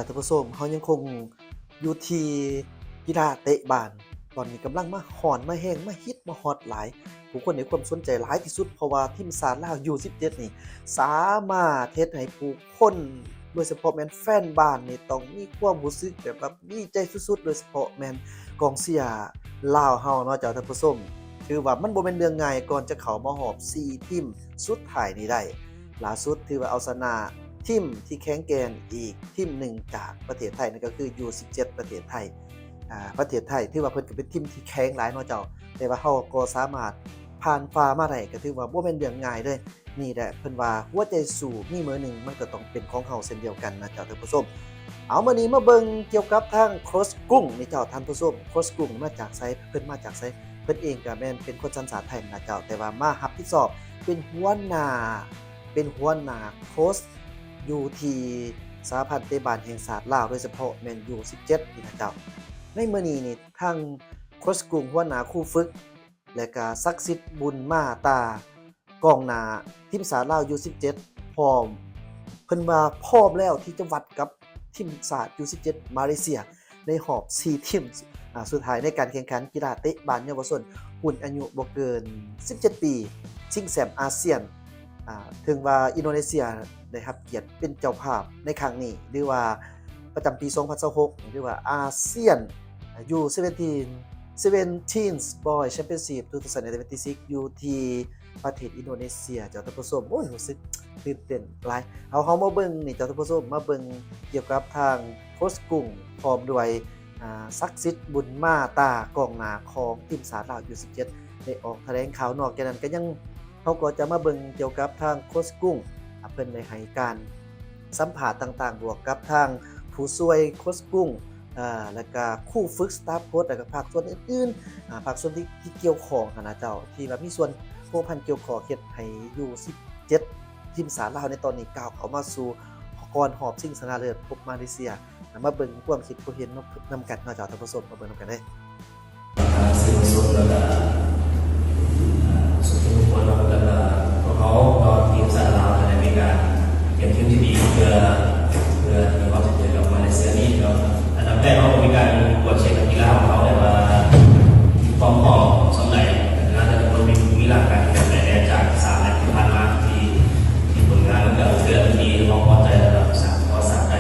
ທ່ານຜູ້ຊົມ, ເຮົາຍັງຄົງຢູ່ທີ່ກິລາເຕະບານ, ຕອນນີ້ກຳລັງມາຮ້ອນ ມາແຮງ ມາຮິດ ມາຮອດຫຼາຍ, ຜູ້ຄົນໃຫ້ຄວາມສົນໃຈຫຼາຍທີ່ສຸດ ເພາະວ່າທີມຊາດລາວ ຢູສິບເຈັດ ນີ້ ສາມາດເຮັດໃຫ້ຜູ້ຄົນ ໂດຍສະເພາະແມ່ນແຟນບານນີ້ ຕ້ອງມີຄວາມຮູ້ສຶກແບບວ່າດີໃຈສຸດໆ, ໂດຍສະເພາະແມ່ນກອງເຊຍລາວເຮົາເນາະເຈົ້າທ່ານຜູ້ຊົມ. ຖືວ່າມັນບໍ່ແມ່ນເລື່ອງງ່າຍກ່ອນຈະເຂົ້າມາຮອບສີ່ທີມສຸດທ້າຍນີ້ໄດ້. ຫຼ້າສຸດຖືວ່າເອົາຊະນະທີມທີ່ແຂງແກ່ນອີກທີມໜຶ່ງຈາກປະເທດໄທ, ນັ້ນກໍຄື ຢູສິບເຈັດ ປະເທດໄທ. ອາ ປະເທດໄທຖືວ່າເພິ່ນກໍເປັນທີມທີ່ແຂງຫຼາຍເນາະເຈົ້າ, ແຕ່ວ່າເຮົາກໍສາມາດຜ່ານຝ່າມາໄດ້ ກໍຖືວ່າບໍ່ແມ່ນເລື່ອງງ່າຍເລີຍ. ນີ້ແຫຼະ ເພິ່ນວ່າຫົວໃຈສູ້ມີມື້ໜຶ່ງ ມັນກໍຕ້ອງເປັນຂອງເຮົາເຊັ່ນດຽວກັນນະເຈົ້າທ່ານຜູ້ຊົມ. ເອົາ ມື້ນີ້ມາເບິ່ງກ່ຽວກັບທາງໂຄຊກຸ້ງນີ້ເຈົ້າທ່ານຜູ້ຊົມ. ໂຄຊກຸ້ງມາຈາກໃສ? ເພິ່ນມາຈາກໃສ? ເພິ່ນເອງກໍແມ່ນເປັນຄົນສັນຊາດໄທນະເຈົ້າ, ແຕ່ວ່າມາຮັບຜິດຊອບເປັນຫົວໜ້າ ເປັນຫົວໜ້າໂຄຊຢູ່ທີ່ສະຫະພັນເຕະບານແຫ່ງຊາດລາວ, ໂດຍສະເພາະແມ່ນ ຢູສິບເຈັດ ນີ້ນະເຈົ້າ. ໃນມື້ນີ້ນີ້ ທາງໂຄຊກຸ້ງ ຫົວໜ້າຄູຝຶກ ແລະກະ ສັກສິດ ບຸນມາຕາ ກອງໜ້າທີມຊາດລາວ ຢູສິບເຈັດ ພ້ອມ, ເພິ່ນວ່າພ້ອມແລ້ວທີ່ຈະວັດກັບທີມຊາດ ຢູສິບເຈັດ ມາເລເຊຍ ໃນຮອບສີ່ທີມ ອາ ສຸດທ້າຍໃນການແຂ່ງຂັນກິລາເຕະບານເຍົາວະຊົນ ຮຸ່ນອາຍຸບໍ່ເກີນສິບເຈັດປີ ຊິງແຊ້ມອາຊຽນ. ອາ ເຖິງວ່າອິນໂດເນເຊຍໄດ້ຮັບກຽດເປັນເຈົ້າພາບໃນຄັ້ງນີ້ ຫຼືວ່າປະຈຳປີສອງພັນຊາວຫົກ ຫຼືວ່າອາຊຽນ ຢູເຊັເວັນທີນ ເຊັເວັນທີນ ບອຍ ແຊມປຽນຊິບ ທູທາວເຊັນເຊັນເວັນທີຊິກ ຢູ່ທີ່ ປະເທດອິນໂດເນເຊຍເຈົ້າທ່ານຜູ້ຊົມ. ໂອ້ຍ ຮູ້ສຶກຕື່ນເຕັ້ນຫຼາຍ. ເຮົາ ເຮົາມາເບິ່ງນີ້ເຈົ້າທ່ານຜູ້ຊົມ, ມາເບິ່ງກ່ຽວກັບທາງໂຄຊກຸ້ງ ພ້ອມດ້ວຍ ອາ ສັກສິດ ບຸນມາຕາ ກອງໜ້າຂອງທີມຊາດລາວ ຢູສິບເຈັດ ໄດ້ອອກຖະແຫຼງຂ່າວ. ນອກຈາກນັ້ນກໍຍັງ ເຮົາກໍຈະມາເບິ່ງກ່ຽວກັບທາງໂຄຊກຸ້ງ ອາ ເພິ່ນໄດ້ໃຫ້ການສຳພາດຕ່າງໆ ບວກກັບທາງຜູ້ຊ່ວຍໂຄຊກຸ້ງ ອາ ແລ້ວກະຄູຝຶກ ສະຕາຟໂຄຊ ແລ້ວກະພາກສ່ວນອື່ນໆ ອາ ພາກສ່ວນທີ່ ທີ່ກ່ຽວຂ້ອງຫັ້ນນະເຈົ້າ ທີ່ວ່າມີສ່ວນພົວພັນກ່ຽວຂ້ອງ ເຮັດໃຫ້ ຢູສິບເຈັດ ທີມຊາດລາວໃນຕອນນີ້ ກ້າວເຂົ້າມາສູ່ກ່ອນຮອບຊິງຊະນະເລີດ ພົບມາເລເຊຍ. ມາເບິ່ງຄວາມຄິດຄວາມເຫັນນຳກັນເນາະເຈົ້າທ່ານຜູ້ຊົມ, ມາເບິ່ງນຳກັນເລີຍ. ອ່າ ສື່ມວນຊົນ ແລ້ວກະ ອ່າ ສຸພາບບຸກຄົນ ແລ້ວກະພວກເຮົາເນາະ ທີມຊາດລາວກໍໄດ້ມີການກຽມທີມທີ່ດີ ເພື່ອ ເພື່ອທີ່ເຮົາຈະເຈີກັບມາເລເຊຍນີ້ເນາະ. ອັນດັບແລກເຮົາກໍມີການກວດເຊັກນັກກິລາຂອງເຮົາແຫຼະວ່າມີຄວາມພ້ອມສ່ຳໃດ, ນັກກິລາແຕ່ລະຄົນມີ ມີຮ່າງກາຍທີ່ແບບໃດແດ່ຈາກສາມແມັດທີ່ຜ່ານມາ ທີ່ ທີ່ຜົນງານມັນກໍເຫຼືອທີ່ເຮົາພໍໃຈ ແລ້ວກໍສາມາດ ສາມາດໄດ້.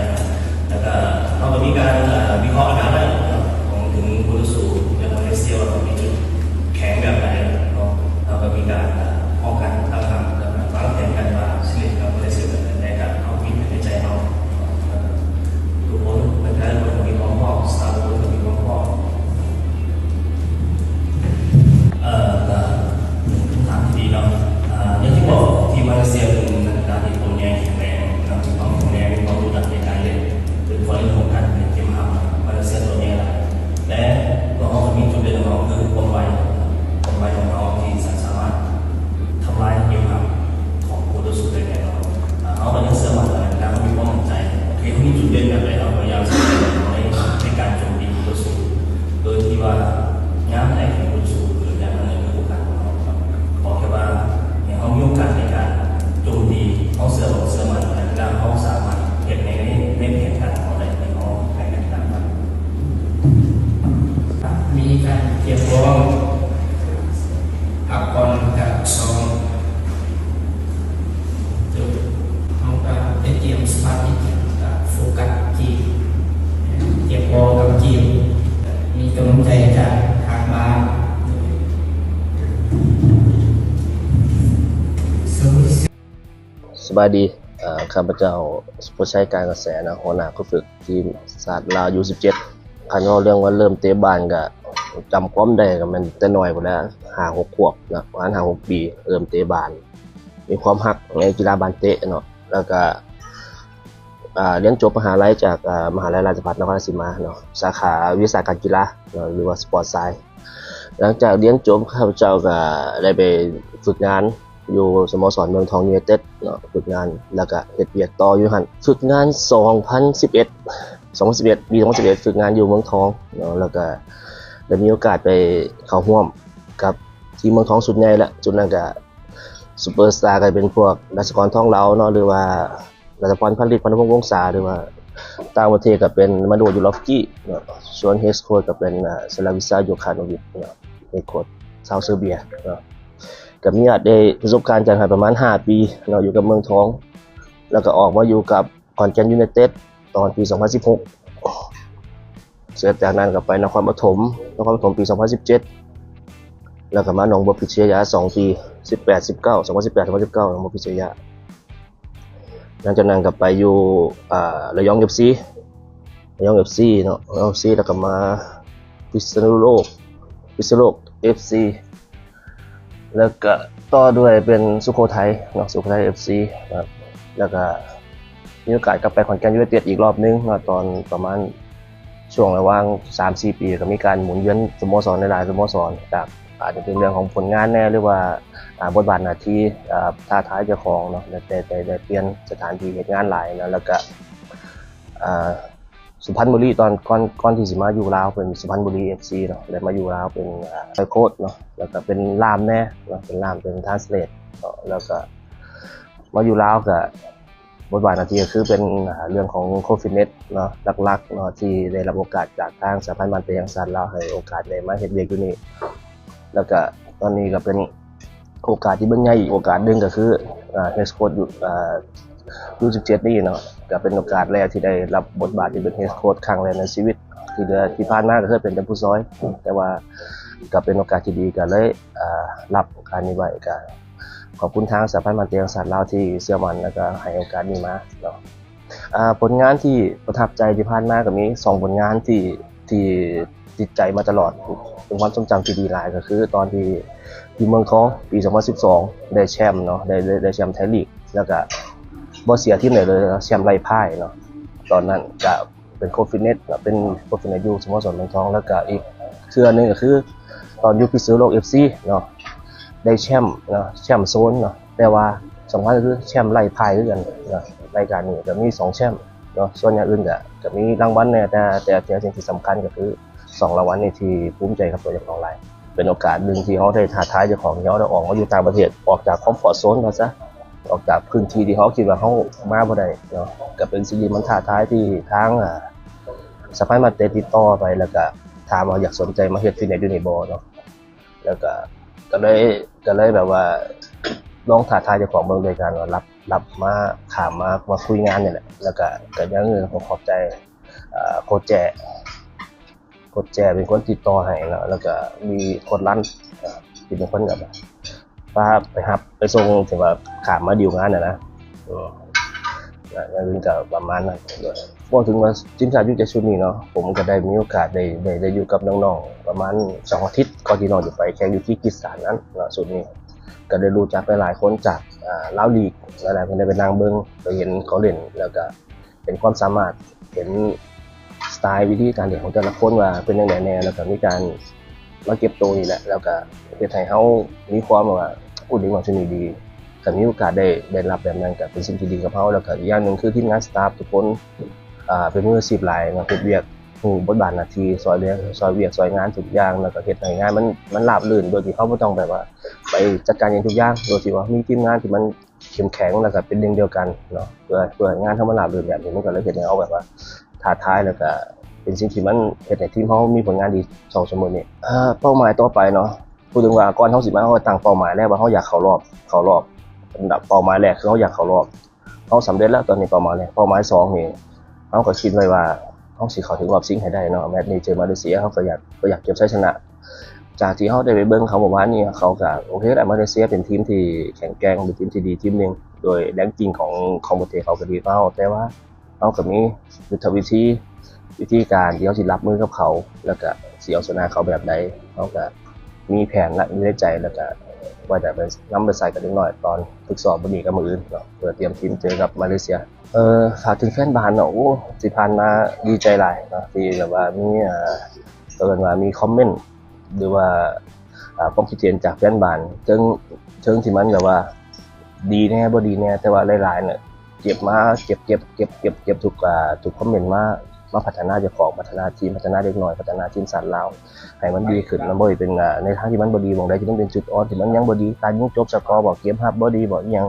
ແລ້ວກໍເຮົາກໍມີການ ເອີ ວິເຄາະອະນາໄວ້ເນາະ ຂອງເຖິງຄູ່ຕໍ່ສູ້ ແລະ ມາເລເຊຍວ່າເຮົາມີຈຸດແຂງແບບໃດເນາະ. ເຮົາກໍມີການ ເອີ ປ້ອງກັນຕັ້ງຮັບ ແລ້ວກໍວາງແຜນກັນວ່າຊິຫຼິ້ນກັບມາເລເຊຍແບບໃດ ໃນການເຮົາຄິດໃນໃຈເຮົາ. ທຸກຄົນ ແຕ່ລະຄົນກໍມີຄວາມພ້ອມ, ສະຕາຟທຸກຄົນກໍມີຄວາມພ້ອມ. ເອີ ກໍເປັນຄຳຖາມທີ່ດີເນາະ. ອາ ຢ່າງທີ່ບອກ ທີມມາເລເຊຍເປັນນັກກິລາທີ່ຕົວໃຫຍ່ແຂງແຮງເນາະ, ມີຄວາມແຂງແຮງ, ມີຄວາມຮູ້ຈັກໃນການຫຼິ້ນ, ໂດຍສະເພາະໃນເລື່ອງຂອງການເປັນເກມຮັບ ມາເລເຊຍຕົວໃຫຍ່ຫຼາຍ. ແຕ່ຕົວເຮົາກໍມີຈຸດເດັ່ນຂອງເຮົາ ຄືຄວາມໄວ, ຄວາມໄວຂອງເຮົາທີ່ສາມາດທຳລາຍເກມຮັບຂອງຄູ່ຕໍ່ສູ້ໄດ້ແນ່ນອນ. ເຮົາກໍຍັງເຊື່ອໝັ້ນວ່າ ເວລາເຮົາມີຄວາມໝັ້ນໃຈ ໂອເຄ ເຮົາມີຈຸດເດັ່ນແບບໃດ ເຮົາກໍພະຍາຍາມໃຊ້ໃນ ໃນການໂຈມຕີຄູ່ຕໍ່ສູ້ ໂດຍທີ່ວ່າຍາມໃດທີ່ຄູ່ຕໍ່ສູ້ເກີດຢ່າງນັ້ນ ຄືໂອກາດຂອງເຮົາ. ຂໍແຄ່ວ່າໃຫ້ເຮົາມີໂອກາດໃນການໂຈມຕີ, ເຮົາເຊື່ອ ເຊື່ອໝັ້ນໃນກິລາ, ເຮົາສາມາດເຮັດໃນ ໃນ ໃນແຜນການຂອງເຮົາໄດ້ ທີ່ເຮົາໃຫ້ນັກກິລາໄປ. ມີການກຽມພ້ອມ ພັກຜ່ອນ ແລ້ວກໍຊ້ອມ. ເຮົາກໍໄດ້ກຽມສະມາທິ ແລ້ວກໍໂຟກັສເກມ, ກຽມພ້ອມກັບເກມ, ມີກຳລັງໃຈຈາກທາງບ້ານ. ສະບາຍດີ, ເອີ ຂ້າພະເຈົ້າ ສຸພະໄຊ ການກະແສ ນະ, ຫົວໜ້າຄູຝຶກທີມຊາດລາວ ຢູສິບເຈັດ. ຄັນເວົ້າເລື່ອງວ່າເລີ່ມເຕະບານ ກະຈຳຄວາມໄດ້ ກະແມ່ນແຕ່ນ້ອຍພຸ້ນແຫຼະ, ຫ້າຫົກຂວບນະ, ປະມານຫ້າຫົກປີ ເລີ່ມເຕະບານ. ມີຄວາມຮັກໃນກິລາບານເຕະເນາະ, ແລ້ວກະ ອ່າ ຮຽນຈົບມະຫາໄລຈາກ ອ່າ ມະຫາໄລລາຊະພັດນະຄອນລາຊະສີມາເນາະ, ສາຂາວິຊາການກິລາເນາະ ຫຼືວ່າສະປອດໄຊ. ຫຼັງຈາກຮຽນຈົບ ຂ້າພະເຈົ້າກະໄດ້ໄປຝຶກງານຢູ່ສະໂມສອນເມືອງທອງຢູໄນເຕັດເນາະ, ຝຶກງານ ແລ້ວກະເຮັດວຽກຕໍ່ຢູ່ຫັ້ນ. ຝຶກງານສອງພັນສິບເອັດ ສອງພັນສິບເອັດ ປີສອງພັນສິບເອັດ ຝຶກງານຢູ່ເມືອງທອງເນາະ, ແລ້ວກະໄດ້ມີໂອກາດໄປເຂົ້າຮ່ວມກັບທີມເມືອງທອງຊຸດໃຫຍ່ແລ້ວ. ຊຸດນັ້ນກະ ຊຸບເປີສະຕາກໍເປັນພວກ ລັດສະກອນ ທອງເລົາເນາະ ຫຼືວ່າ ລັດສະພອນ ພັນລິດ ພັນພົງ ວົງສາ ຫຼືວ່າ ຕ່າງປະເທດກໍເປັນມາໂດ ຢູໂຣຟກີເນາະ, ສ່ວນເຮດໂຄດກໍເປັນ ອາ ສະລາວິຊາ ໂຢຄາໂນວິດເນາະ, ເຮດໂຄດຊາວເຊີເບຍເນາະ. ກໍມີໂອກາດໄດ້ປະສົບການຈັດໃຫ້ປະມານຫ້າປີເນາະ ຢູ່ກັບເມືອງທອງ, ແລ້ວກໍອອກມາຢູ່ກັບຂອນແກ່ນຢູໄນເຕັດຕອນປີສອງພັນສິບຫົກ. ເສຍຈາກນັ້ນກໍໄປນະຄອນປະຖົມ, ນະຄອນປະຖົມປີສອງພັນສິບເຈັດ ແລ້ວກໍມາໜອງບົວພິດຊະຍາສອງປີ ສິບແປດ ສິບເກົ້າ ສອງພັນສິບແປດ ສອງພັນສິບເກົ້າ ໜອງບົວພິດຊະຍາ. ຫຼັງຈາກນັ້ນກໍໄປຢູ່ ອາ ລະຍອງເອັຟຊີ ລະຍອງເອັຟຊີເນາະ, ລະຍອງເອັຟຊີ ແລ້ວກໍມາພິສນຸໂລກ ພິສນຸໂລກເອັຟຊີ ແລ້ວກະຕໍ່ດ້ວຍເປັນສຸໂຂໄທເນາະ, ສຸໂຂໄທເອັຟຊີເນາະ, ແລ້ວກະມີໂອກາດກັບໄປຂອນແກ່ນຢູໄນເຕັດອີກລອບໜຶ່ງເນາະ ຕອນປະມານຊ່ວງລະຫວ່າງສາມສີ່ປີ ກະມີການໝູນວຽນສະໂມສອນຫຼາຍໆສະໂມສອນ ຈາກອາດຈະເປັນເລື່ອງຂອງຜົນງານແດ່ ຫຼືວ່າ ອາ ບົດບາດໜ້າທີ່ ອາ ທ້າທາຍເຈົ້າຂອງເນາະ, ໄດ້ ໄດ້ ໄດ້ປ່ຽນສະຖານທີ່ເຮັດງານຫຼາຍເນາະ, ແລ້ວກະ ອາ ສຸພັນບຸລີ ຕອນກ່ອນ ກ່ອນທີ່ຊິມາຢູ່ລາວເປັນສຸພັນບຸລີເອັຟຊີເນາະ, ໄດ້ມາຢູ່ລາວເປັນ ອາ ໂຄດເນາະ, ແລ້ວກໍເປັນລ່າມແດ່ເນາະ, ເປັນລ່າມ ເປັນທຣານສເລດເນາະ, ແລ້ວກໍມາຢູ່ລາວກໍບົດບາດໜ້າທີ່ກໍຄືເປັນ ອາ ເລື່ອງຂອງໂຄດຟິດເນັດເນາະ ຫຼັກໆເນາະ, ທີ່ໄດ້ຮັບໂອກາດຈາກທາງສະຫະພັນບານເຕະແຫ່ງຊາດລາວ ໃຫ້ໂອກາດໄດ້ມາເຮັດວຽກຢູ່ນີ້, ແລ້ວກໍຕອນນີ້ກໍເປັນ ໂອກາດທີ່ເບິ່ງໃຫຍ່ອີກໂອກາດໜຶ່ງກໍຄື ອາ ເຮດໂຄດ ຢູ ອາ ຢູສິບເຈັດນີ້ເນາະ, ກໍເປັນໂອກາດແລກທີ່ໄດ້ຮັບບົດບາດທີ່ເປັນເຮດໂຄດຄັ້ງແລກໃນຊີວິດ, ທີ່ເຫຼືອທີ່ຜ່ານມາກໍເຄີຍເປັນແຕ່ຜູ້ຊ່ອຍ, ແຕ່ວ່າກໍເປັນໂອກາດທີ່ດີ ກໍເລີຍ ອາ ຮັບໂອກາດນີ້ໄວ້. ກໍຂອບຄຸນທາງສະຫະພັນບານເຕະແຫ່ງຊາດລາວທີ່ເຊື່ອໝັ້ນ ແລ້ວກໍໃຫ້ໂອກາດນີ້ມາເນາະ. ອາ ຜົນງານທີ່ປະທັບໃຈທີ່ຜ່ານມາກໍມີສອງຜົນງານທີ່ ທີ່ຕິດໃຈມາຕະຫຼອດ ເປັນຄວາມຊົງຈຳທີ່ດີຫຼາຍ ກໍຄືຕອນທີ່ຢູ່ເມືອງທອງປີສອງພັນສິບສອງ ໄດ້ແຊມເນາະ, ໄດ້ ໄດ້ ໄດ້ແຊມໄທລີກ ແລ້ວກະບໍ່ເສຍທີມໃດເລີຍ, ແຊມໄຮ້ພ່າຍເນາະ. ຕອນນັ້ນກະເປັນໂຄດຟິດເນັດເນາະ, ເປັນໂຄດຟິດເນັດຢູ່ສະໂມສອນເມືອງທອງ, ແລ້ວກະອີກເທື່ອໜຶ່ງກໍຄືຕອນຢູ່ພິສນຸໂລກເອັຟຊີເນາະ, ໄດ້ແຊມເນາະ, ແຊມໂຊນເນາະ, ແຕ່ວ່າສຳຄັນກໍຄືແຊມໄຮ້ພ່າຍຄືກັນເນາະ. ລາຍການນີ້ກໍມີສອງແຊມເນາະ, ສ່ວນຢ່າງອື່ນກໍ ກໍມີລາງວັນແດ່ ແຕ່ ແຕ່ ແຕ່ສິ່ງທີ່ສຳຄັນກໍຄື ສອງລາງວັນນີ້ທີ່ພູມໃຈກັບຕົວເຈົ້າຂອງຫຼາຍ. ເປັນໂອກາດໜຶ່ງທີ່ເຮົາໄດ້ທ້າທາຍເຈົ້າຂອງ, ທີ່ເຮົາໄດ້ອອກມາຢູ່ຕ່າງປະເທດ, ອອກຈາກຄອມຟອດໂຊນວ່າຊະ, ອອກຈາກພື້ນທີ່ທີ່ເຮົາຄິດວ່າເຮົາມາບໍ່ໄດ້ເນາະ. ກໍເປັນສິ່ງທີ່ມັນທ້າທາຍທີ່ທາງ ອາ ສະພານັກເຕະຕິດຕໍ່ໄປ ແລ້ວກະຖາມວ່າຢາກສົນໃຈມາເຮັດຟິດເນັດຢູ່ນີ້ບໍ່ເນາະ. ແລ້ວກະ ກໍເລີຍ ກໍເລີຍແບບວ່າລອງທ້າທາຍເຈົ້າຂອງເບິ່ງ ໂດຍການວ່າຮັບ ຮັບມາ ຂ້າມມາ ມາຄຸຍງານນີ້ແຫຼະ. ແລ້ວກະ ກໍຢ່າງໜຶ່ງກໍຂອບໃຈ ເອີ ໂຄດແຈ້ ໂຄດແຈ້ເປັນຄົນຕິດຕໍ່ໃຫ້ເນາະ, ແລ້ວກະມີໂຄດລັນ ເອີ ທີ່ເປັນຄົນແບບວ່າພາໄປຮັບໄປສົ່ງ ທີ່ວ່າຂ້າມມາດີວງານຫັ້ນນະ. ເອີ ກໍ ກໍປະມານນັ້ນ. ເວົ້າເຖິງວ່າທີມຊາດຢູເຈັດຊຸດນີ້ເນາະ, ຜົມກໍໄດ້ມີໂອກາດໄດ້ ໄດ້ ໄດ້ຢູ່ກັບນ້ອງໆປະມານສອງອາທິດ ກ່ອນທີ່ນ້ອງຈະໄປແຂ່ງຢູ່ກີກິສຖານນັ້ນເນາະ. ຊຸດນີ້ກໍໄດ້ຮູ້ຈັກຫຼາຍໆຄົນຈາກ ອາ ລາວລີກ ຫຼາຍໆຄົນໄດ້ໄປນັ່ງເບິ່ງ ໄປເຫັນເຂົາຫຼິ້ນ ແລ້ວກໍ ເຫັນຄວາມສາມາດ ເຫັນສະໄຕລ໌ວິທີການເຮັດຂອງແຕ່ລະຄົນວ່າເປັນຈັ່ງໃດແດ່ ແລ້ວກໍມີການມາເກັບໂຕນີ້ແຫຼະ ແລ້ວກໍເຮັດໃຫ້ເຮົາມີຄວາມວ່າ ໂອ້ ເດັກນ້ອຍຊຸມນີ້ດີ. ຄັນມີໂອກາດໄດ້ ໄດ້ຮັບແບບນັ້ນກໍເປັນສິ່ງທີ່ດີກັບເຮົາ. ແລ້ວກໍອີກຢ່າງໜຶ່ງຄືທີມງານສະຕາຟທຸກຄົນ ອ່າ ເປັນມືອາຊີບຫຼາຍເນາະ, ເຮັດວຽກ ຮູ້ບົດບາດໜ້າທີ່ ຊ່ອຍເຫຼືອ ຊ່ອຍວຽກຊ່ອຍງານທຸກຢ່າງ ແລ້ວກໍເຮັດໃຫ້ງານມັນ ມັນລາບລື່ນ ໂດຍທີ່ເຮົາບໍ່ຕ້ອງແບບວ່າໄປຈັດການເອງທຸກຢ່າງ ໂດຍທີ່ວ່າມີທີມງານທີ່ມັນ ເຂັ້ມແຂງ ແລ້ວກໍເປັນໜຶ່ງດຽວກັນເນາະ ເພື່ອ ເພື່ອໃຫ້ງານເຮົາມັນລາບລື່ນ. ແບບນີ້ມັນກໍເລີຍເຮັດໃຫ້ເຮົາແບບວ່າທ້າທາຍ ແລ້ວກໍເປັນສິ່ງທີ່ມັນເຮັດໃຫ້ທີມເຮົາມີຜົນງານດີເທົ່າສະມື້ນີ້. ເອີ ເປົ້າໝາຍຕໍ່ໄປເນາະ ເວົ້າເຖິງວ່າກ່ອນເຮົາຊິມາ ເຮົາກໍຕັ້ງເປົ້າໝາຍແລ້ວວ່າເຮົາຢາກເຂົ້າລອບ ເຂົ້າລອບ ເປົ້າໝາຍແລກຄືເຮົາຢາກເຂົ້າລອບ ເຮົາສຳເລັດແລ້ວຕອນນີ້ເປົ້າໝາຍແລກ. ເປົ້າໝາຍສອງນີ້ ເຮົາກໍຄິດໄວ້ວ່າເຮົາຊິເຂົ້າເຖິງຮອບຊິງໃຫ້ໄດ້ເນາະ. ແມັດນີ້ເຈີມາເລເຊຍ ເຮົາກໍຢາກ ກໍຢາກເກັບໄຊຊະນະ. ຈາກທີ່ເຮົາໄດ້ໄປເບິ່ງເຂົາເມື່ອວານນີ້ ເຂົາກໍໂອເຄແຫຼະ ມາເລເຊຍເປັນທີມທີ່ແຂງແກ່ງ ເປັນທີມທີ່ດີທີມໜຶ່ງ ໂດຍແຣງກິງຂອງ ຂອງປະເທດເຂົາກໍດີກວ່າເຮົາ ແຕ່ວ່າເຮົາກໍມີຍຸດທະວິທີ ວິທີການທີ່ເຮົາຊິຮັບມືກັບເຂົາ ແລ້ວກໍຊິເອົາຊະນະເຂົາແບບໃດ ເຮົາກໍມີແຜນລະ ຢູ່ໃນໃຈ ແລ້ວກໍວ່າຈະໄປ ນຳໄປໃຊ້ກັບເດັກນ້ອຍຕອນຝຶກຊ້ອມມື້ນີ້ກັບມື້ອື່ນເນາະ ເພື່ອຕຽມທີມເຈີກັບມາເລເຊຍ. ເອີ ຝາກເຖິງແຟນບານເນາະ ໂອ້ ທີ່ຜ່ານມາດີໃຈຫຼາຍເນາະ ທີ່ແບບວ່າມີ ເອີ ເອີ້ນວ່າມີຄອມເມັນ ຫຼືວ່າ ເອີ ຄວາມຄິດເຫັນຈາກແຟນບານ ເຖິງ ເຖິງທີ່ມັນແບບວ່າດີແດ່ ບໍ່ດີແດ່ ແຕ່ວ່າຫຼາຍໆເນາະ ເກັບມາ ເກັບ ເກັບ ເກັບ ເກັບ ເກັບທຸກ ອາ ທຸກຄອມເມັນມາ ມາພັດທະນາເຈົ້າຂອງ ພັດທະນາທີມ ພັດທະນາເດັກນ້ອຍ ພັດທະນາທີມຊາດລາວໃຫ້ມັນດີຂຶ້ນ. ມັນບໍ່ໄດ້ເປັນ ອາ ໃນທາງທີ່ມັນບໍ່ດີ ໝ່ອງໃດທີ່ມັນເປັນຈຸດອ່ອນ ທີ່ມັນຍັງບໍ່ດີ ການຍິງຈົບສະກໍບໍ ເກມຮັບບໍ່ດີບໍ ອີ່ຫຍັງ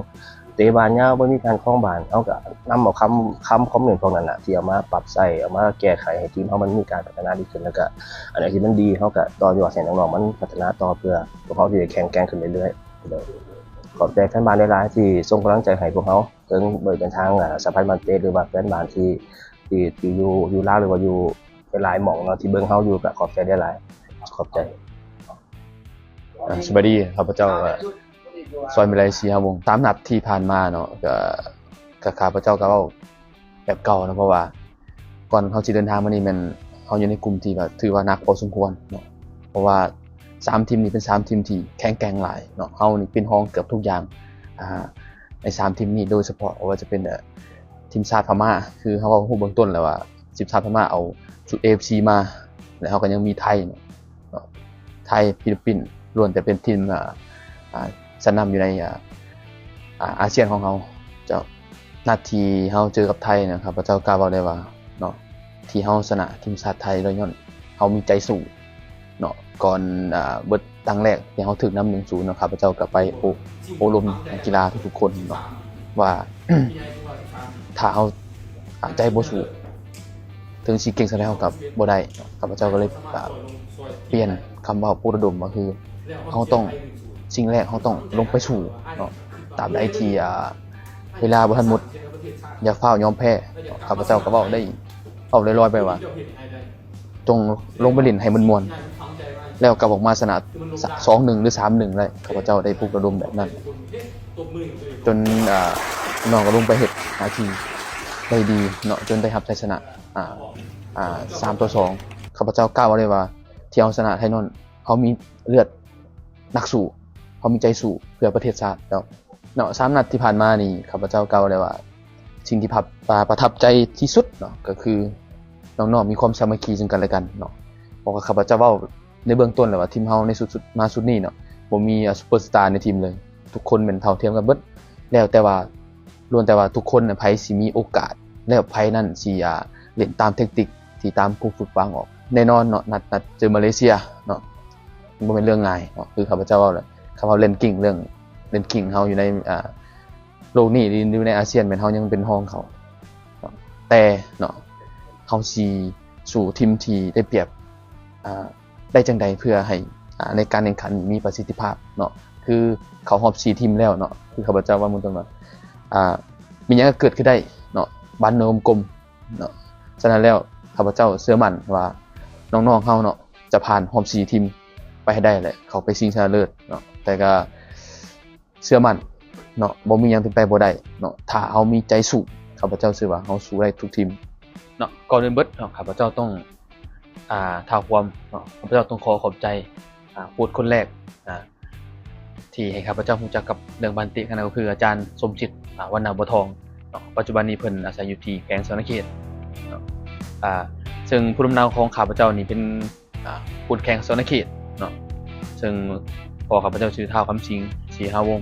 ເຕະບານຍາວ ບໍ່ມີການຄອງບານ ເຮົາກໍນຳເອົາຄຳ ຄຳຄອມເມັນພວກນັ້ນນະ ທີ່ເອົາມາປັບໃຊ້ ເອົາມາແກ້ໄຂໃຫ້ທີມເຮົາມັນມີການພັດທະນາດີຂຶ້ນ ແລ້ວກໍອັນໃດທີ່ມັນດີ ເຮົາກໍຕໍ່ຍອດໃຫ້ນ້ອງໆມັນພັດທະນາຕໍ່ ເພື່ອພວກເຮົາຊິໄດ້ແຂງແກ່ງຂຶ້ນເລື້ອຍໆ. ໂດຍ ຂອບໃຈແຟນບານຫຼາຍໆທີ່ສົ່ງກຳລັງໃຈໃຫ້ພວກເຮົາ ເຖິງບໍ່ເປັນທາງ ອາ ສະຫະພັນບານເຕະ ຫຼືວ່າແຟນບານທີ່ ທີ່ ທີ່ຢູ່ ຢູ່ລາວ ຫຼືວ່າຢູ່ຫຼາຍໆໝ່ອງເນາະ ທີ່ເບິ່ງເຮົາຢູ່ ກໍຂອບໃຈຫຼາຍໆ ຂອບໃຈ. ອ່າ ສະບາຍດີ ຂ້າພະເຈົ້າ ເອີ່ ຊອຍມີໄລ ສີຫາວົງ. ຕາມນັດທີ່ຜ່ານມາເນາະ ກໍ ກໍຂ້າພະເຈົ້າກໍເວົ້າແບບເກົ່າເນາະ ເພາະວ່າກ່ອນເຮົາຊິເດີນທາງມານີ້ແມ່ນເຮົາຢູ່ໃນກຸ່ມທີ່ວ່າຖືວ່າໜັກພໍສົມຄວນເນາະ ເພາະວ່າສາມທີມນີ້ເປັນສາມທີມທີ່ແຂງແກ່ງຫຼາຍເນາະ ເຮົານີ້ເປັນຮອງເກືອບທຸກຢ່າງ ອ່າ ໃນສາມທີມນີ້ ໂດຍສະເພາະບໍ່ວ່າຈະເປັນ ເອີ່ ທີມຊາດພະມ້າ ຄືເຮົາເວົ້າຮູ້ເບື້ອງຕົ້ນແລ້ວວ່າທີມຊາດພະມ້າເອົາຊຸດເອຟຊີມາ ແລະ ເຮົາກໍຍັງມີໄທເນາະ ເນາະ ໄທ ຟີລິບປິນ ລ້ວນແຕ່ເປັນທີມ ອ່າ ອ່າ ຊັ້ນນຳຢູ່ໃນ ອ່າ ອ່າ ອາຊຽນຂອງເຮົາ. ເຈົ້າ ນັດທີ່ເຮົາເຈີກັບໄທນະ ຂ້າພະເຈົ້າກ້າເວົ້າໄດ້ວ່າເນາະ ທີ່ເຮົາຊະນະທີມຊາດໄທ ກໍຍ້ອນເຮົາມີໃຈສູ້ເນາະ. ກ່ອນ ອ່າ ເບິດຕັ້ງແລກທີ່ເຮົາຖືກນຳ ໜຶ່ງສູນ ເນາະ ຂ້າພະເຈົ້າກໍໄປໂອ້ ໂອ້ລົມນັກກິລາທຸກໆຄົນເນາະ ວ່າ ຖ້າເຮົາ ອ່າ ໃຈບໍ່ສູ້ ເຖິງຊິເກັ່ງສ່ຳໃດເຮົາກໍບໍ່ໄດ້. ຂ້າພະເຈົ້າກໍເລີຍ ອ່າ ປ່ຽນຄຳເວົ້າປຸກລະດົມ ກໍຄືເຮົາຕ້ອງ ສິ່ງແລກເຮົາຕ້ອງລົງໄປສູ້ເນາະ. ຕາບໃດທີ່ ອ່າ ເວລາບໍ່ທັນໝົດ ຢ່າຟ້າວຍອມແພ້. ຂ້າພະເຈົ້າກໍເວົ້າໄດ້ ເວົ້າລອຍໆໄປວ່າ ຈົ່ງລົງໄປຫຼິ້ນໃຫ້ມັນມ່ວນ ແລ້ວກັບອອກມາຊະນະ ສ- ສອງໜຶ່ງ ຫຼື ສາມໜຶ່ງ ໄດ້. ຂ້າພະເຈົ້າໄດ້ປຸກລະດົມແບບນັ້ນ ຈົນ ອ່າ ນ້ອງກໍລົງໄປເຮັດໜ້າທີ່ໄດ້ດີເນາະ ຈົນໄດ້ຮັບໄຊຊະນະ ອ່າ ອ່າ ສາມຕໍ່ສອງ. ຂ້າພະເຈົ້າກ່າວໄດ້ວ່າ ທີ່ເຮົາຊະນະໄທຍ້ອນເຮົາມີເລືອດນັກສູ້ ເຮົາມີໃຈສູ້ເພື່ອປະເທດຊາດ. ແລ້ວເນາະ ສາມນັດທີ່ຜ່ານມານີ້ ຂ້າພະເຈົ້າກ່າວໄດ້ວ່າ ສິ່ງທີ່ປະ ປະ ປະທັບໃຈທີ່ສຸດເນາະ ກໍຄືນ້ອງໆມີຄວາມສາມັກຄີເຊິ່ງກັນແລະກັນເນາະ. ເພາະວ່າຂ້າພະເຈົ້າເວົ້າໃນເບື້ອງຕົ້ນແລ້ວວ່າ ທີມເຮົາໃນຊຸດ ຊຸດ ມາຊຸດນີ້ເນາະ ບໍ່ມີ ອ່າ ຊຸບເປີສະຕາໃນທີມເລີຍ. ທຸກຄົນແມ່ນເທົ່າທຽມກັນເບິດ ແລ້ວແຕ່ວ່າ ລ້ວນແຕ່ວ່າທຸກຄົນນະ ໃຜຊິມີໂອກາດ ແລ້ວໃຜນັ້ນຊິ ອ່າ ເລ່ນຕາມແທັກຕິກທີ່ຕາມຄູຝຶກວາງອອກ. ແນ່ນອນເນາະ ນັດ ນັດເຈີມາເລເຊຍເນາະ ມັນບໍ່ແມ່ນເລື່ອງງ່າຍເນາະ. ຄືຂ້າພະເຈົ້າເວົ້າແຫຼະ ຄຳວ່າ ranking ເລື່ອງ ranking ເຮົາຢູ່ໃນ ອ່າ ໂລກນີ້ ຫຼື ຢູ່ໃນອາຊຽນ ແມ່ນເຮົາຍັງເປັນຮອງເຂົາເນາະ. ແຕ່ເນາະ ເຮົາຊິສູ້ທີມທີ່ໄດ້ປຽບ ອ່າ ໄດ້ຈັ່ງໃດ ເພື່ອໃຫ້ ອ່າ ໃນການແຂ່ງຂັນມີປະສິດທິພາບເນາະ. ຄືເຂົ້າຮອບສີ່ທີມແລ້ວເນາະ ຄືຂ້າພະເຈົ້າເວົ້າເບື້ອງຕົ້ນວ່າ ອ່າ ມີຫຍັງກໍເກີດຂຶ້ນໄດ້ເນາະ ບ້ານເມືອງກົມໆເນາະ. ສະນັ້ນແລ້ວ ຂ້າພະເຈົ້າເຊື່ອໝັ້ນວ່າ ນ້ອງໆເຮົາເນາະ ຈະຜ່ານຮອບສີ່ທີມໄປໃຫ້ໄດ້ ແລະ ເຂົ້າໄປຊິງຊະນະເລີດເນາະ. ແຕ່ກໍເຊື່ອໝັ້ນເນາະ ບໍ່ມີຫຍັງເປັນໄປບໍ່ໄດ້ເນາະ ຖ້າເຮົາມີໃຈສູ້. ຂ້າພະເຈົ້າເຊື່ອວ່າເຮົາສູ້ໄດ້ທຸກທີມເນາະ. ກ່ອນອື່ນເບິດເນາະ ຂ້າພະເຈົ້າຕ້ອງ ອ່າ ທ້າວຄວາມເນາະ ຂ້າພະເຈົ້າຕ້ອງຂໍຂອບໃຈ ອ່າ ໂຄດຄົນແລກ ອ່າ ທີ່ໃຫ້ຂ້າພະເຈົ້າຮູ້ຈັກກັບເລື່ອງບານເຕະ ນັ້ນກໍຄືອາຈານ ສົມຈິດ ອ່າ ວັນນະບົວທອງເນາະ. ປັດຈຸບັນນີ້ເພິ່ນອາໄສຢູ່ທີ່ແຂວງສະຫວັນນະເຂດເນາະ. ອ່າ ເຊິ່ງພູມລຳເນົາຂອງຂ້າພະເຈົ້ານີ້ເປັນ ອ່າ ຄົນແຂວງສະຫວັນນະເຂດເນາະ. ເຊິ່ງພໍ່ຂ້າພະເຈົ້າຊື່ທ້າວ ຄຳສິງ ສີຫາວົງ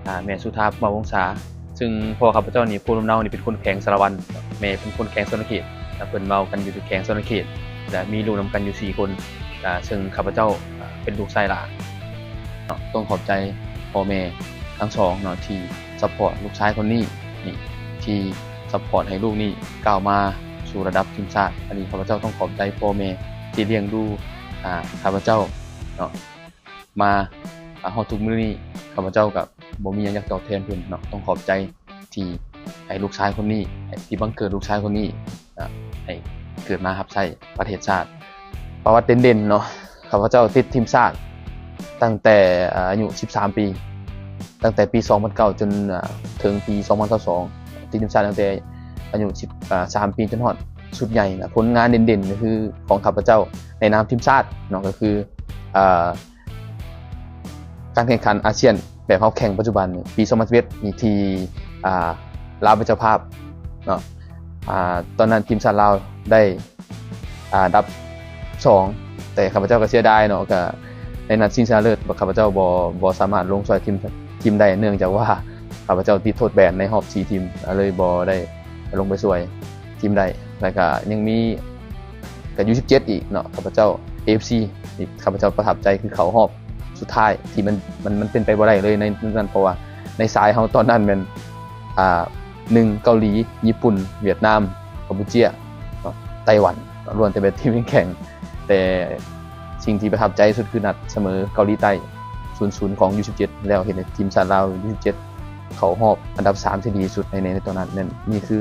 ອ່າ ແມ່ສຸທາ ພູມມາວົງສາ. ເຊິ່ງພໍ່ຂ້າພະເຈົ້ານີ້ ພູມລຳເນົານີ້ເປັນຄົນແຂວງສາລະວັນ ແມ່ເປັນຄົນແຂວງສະຫວັນນະເຂດ ແລະ ເພິ່ນເວົ້າກັນຢູ່ທີ່ແຂວງສະຫວັນນະເຂດ ແລະ ມີລູກນຳກັນຢູ່ສີ່ຄົນ. ອ່າ ເຊິ່ງຂ້າພະເຈົ້າ ອ່າ ເປັນລູກຊາຍຫຼ້າເນາະ. ຕ້ອງຂອບໃຈພໍ່ແມ່ທັງສອງເນາະ ທີ່ຊັບພອດລູກຊາຍຄົນນີ້ ນີ້ ທີ່ຊັບພອດໃຫ້ລູກນີ້ກ້າວມາສູ່ລະດັບທີມຊາດ. ອັນນີ້ຂ້າພະເຈົ້າຕ້ອງຂອບໃຈພໍ່ແມ່ທີ່ລ້ຽງດູ ອ່າ ຂ້າພະເຈົ້າເນາະ ມາ ອ່າ ຮອດທຸກມື້ນີ້. ຂ້າພະເຈົ້າກໍບໍ່ມີຫຍັງຢາກຕອບແທນເພິ່ນເນາະ ຕ້ອງຂອບໃຈ ທີ່ໃຫ້ລູກຊາຍຄົນນີ້ ໃຫ້ ທີ່ບັງເກີດລູກຊາຍຄົນນີ້ ອ່າ ໃຫ້ເກີດມາຮັບໃຊ້ປະເທດຊາດ. ປະຫວັດເດັ່ນໆເນາະ ຂ້າພະເຈົ້າຕິດທີມຊາດຕັ້ງແຕ່ ອ່າ ອາຍຸສິບສາມປີ ຕັ້ງແຕ່ປີສອງພັນເກົ້າ ຈົນ ອ່າ ເຖິງປີສອງພັນຊາວສອງ ຕິດທີມຊາດຕັ້ງແຕ່ອາຍຸສິບ ອ່າ ສາມປີ ຈົນຮອດຊຸດໃຫຍ່ນະ. ຜົນງານເດັ່ນໆກໍຄືຂອງຂ້າພະເຈົ້າໃນນາມທີມຊາດເນາະ ກໍຄື ອ່າ ການແຂ່ງຂັນອາຊຽນແບບເຮົາແຂ່ງປັດຈຸບັນນີ້ ປີສອງພັນສິບເອັດນີ້ ທີ່ ອ່າ ລາວເປັນເຈົ້າພາບເນາະ. ອ່າ ຕອນນັ້ນທີມຊາດລາວໄດ້ ອ່າ ອັນດັບສອງ ແຕ່ຂ້າພະເຈົ້າກໍເສຍດາຍເນາະ ກໍໃນນັດຊິງຊະນະເລີດ ຂ້າພະເຈົ້າບໍ່ ບໍ່ສາມາດລົງຊ່ວຍທີມ ທີມໄດ້ ເນື່ອງຈາກວ່າຂ້າພະເຈົ້າຕິດໂທດແບນໃນຮອບສີ່ທີມ ກໍເລີຍບໍ່ໄດ້ລົງໄປຊ່ວຍທີມໄດ້. ແລ້ວກໍຍັງມີ ກໍ ຢູສິບເຈັດ ອີກເນາະ ຂ້າພະເຈົ້າ ເອຟຊີ ທີ່ຂ້າພະເຈົ້າປະທັບໃຈ ຄືເຂົ້າຮອບສຸດທ້າຍ ທີ່ມັນ ມັນ ມັນເປັນໄປບໍ່ໄດ້ເລີຍໃນນັ້ນ ເພາະວ່າ ໃນສາຍເຮົາຕອນນັ້ນແມ່ນ ອ່າ ໜຶ່ງ ເກົາຫຼີ, ຍີ່ປຸ່ນ, ຫວຽດນາມ, ກຳປູເຈຍ, ເນາະ ໄຕ້ຫວັນ ເນາະ ລ້ວນແຕ່ແບບທີມແຂງໆ ແຕ່ສິ່ງທີ່ປະທັບໃຈທີ່ສຸດຄືນັດສະເໝີເກົາຫຼີໃຕ້ ສູນສູນ ຂອງ ຢູສິບເຈັດ ແລ້ວເຮັດໃຫ້ທີມຊາດລາວ ຢູສິບເຈັດ ເຂົ້າຮອບອັນດັບສາມທີ່ດີທີ່ສຸດໃນ ໃນ ໃນຕອນນັ້ນ. ນັ້ນ ນີ້ຄື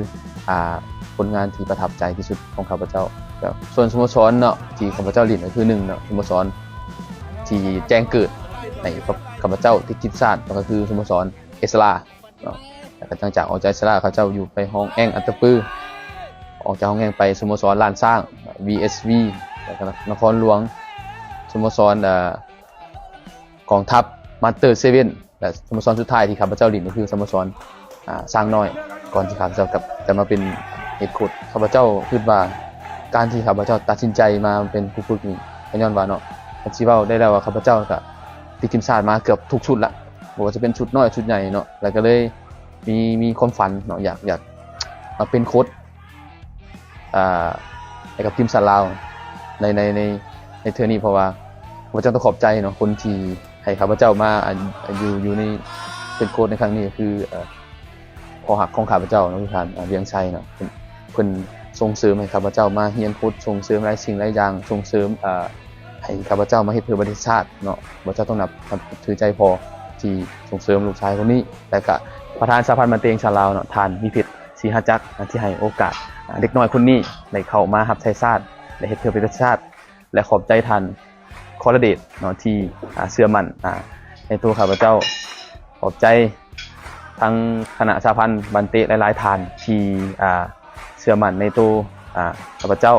ອ່າ ຜົນງານທີ່ປະທັບໃຈທີ່ສຸດຂອງຂ້າພະເຈົ້າ. ແລ້ວສ່ວນສະໂມສອນເນາະ ທີ່ຂ້າພະເຈົ້າຫຼິ້ນກໍຄື ໜຶ່ງເນາະ ສະໂມສອນທີ່ແຈ້ງເກີດໃຫ້ກັບຂ້າພະເຈົ້າຕິດທີມຊາດ ກໍຄືສະໂມສອນເອສລາເນາະ. ແລ້ວກໍຫຼັງຈາກອອກຈາກເອສລາ ຂ້າພະເຈົ້າຢູ່ໄປຮອງແອງອັດຕະປື, ອອກຈາກຮອງແອງໄປສະໂມສອນລ້ານຊ້າງ ວີເອສວີ ແລ້ວກໍນະຄອນຫຼວງ, ສະໂມສອນ ເອີ ກອງທັບ ມາສເຕີເຊເວັນ ແລະ ສະໂມສອນສຸດທ້າຍທີ່ຂ້າພະເຈົ້າຫຼິ້ນກໍຄືສະໂມສອນ ອາ ຊ້າງນ້ອຍ ກ່ອນທີ່ຂ້າພະເຈົ້າກັບຈະມາເປັນເຮັດໂຄດ. ຂ້າພະເຈົ້າຄິດວ່າການທີ່ຂ້າພະເຈົ້າຕັດສິນໃຈມາເປັນຄູຝຶກນີ້ ກໍຍ້ອນວ່າເນາະ ຄັນຊິເວົ້າໄດ້ແລ້ວວ່າຂ້າພະເຈົ້າກໍຕິດທີມຊາດມາເກືອບທຸກຊຸດລະ ບໍ່ວ່າຈະເປັນຊຸດນ້ອຍຊຸດໃຫຍ່ເນາະ ແລ້ວກໍເລີຍມີ ມີຄວາມຝັນເນາະ ຢາກ ຢາກມາເປັນໂຄດ ອ່າ ໃຫ້ກັບທີມຊາດລາວໃນ ໃນ ໃນ ໃນເທື່ອນີ້ ເພາະວ່າຂ້າພະເຈົ້າຕ້ອງຂອບໃຈເນາະ ຄົນທີ່ໃຫ້ຂ້າພະເຈົ້າມາ ອາ ຢູ່ ຢູ່ໃນເປັນໂຄດໃນຄັ້ງນີ້ ກໍຄື ເອີ ພໍ່ຮັກຂອງຂ້າພະເຈົ້າເນາະ ຄືທ່ານ ອາ ວຽງໄຊເນາະ ເພິ່ນ ເພິ່ນສົ່ງເສີມໃຫ້ຂ້າພະເຈົ້າມາຮຽນໂຄດ ສົ່ງເສີມຫຼາຍສິ່ງຫຼາຍຢ່າງ ສົ່ງເສີມ ເອີ ໃຫ້ຂ້າພະເຈົ້າມາເຮັດເພື່ອປະເທດຊາດເນາະ. ຂ້າພະເຈົ້າຕ້ອງນັບ ນັບຖືໃຈພໍ່ທີ່ສົ່ງເສີມລູກຊາຍຄົນນີ້ ແລະກະປະທານສະຫະພັນບານເຕະແຫ່ງຊາດລາວເນາະ ທ່ານ ວິເພັດ ສີຫະຈັກ ທີ່ໃຫ້ໂອກາດ ອາ ເດັກນ້ອຍຄົນນີ້ໄດ້ເຂົ້າມາຮັບໃຊ້ຊາດ ໄດ້ເຮັດເພື່ອປະເທດຊາດ ແລະ ຂອບໃຈທ່ານ ຄອລະເດດ ເນາະ ທີ່ ອາ ເຊື່ອໝັ້ນ ອາ ໃນໂຕຂ້າພະເຈົ້າ. ຂອບໃຈທັງຄະນະສະຫະພັນບານເຕະຫຼາຍໆທ່ານທີ່ ອາ ເຊື່ອໝັ້ນໃນໂຕ ອາ ຂ້າພະເຈົ້າ.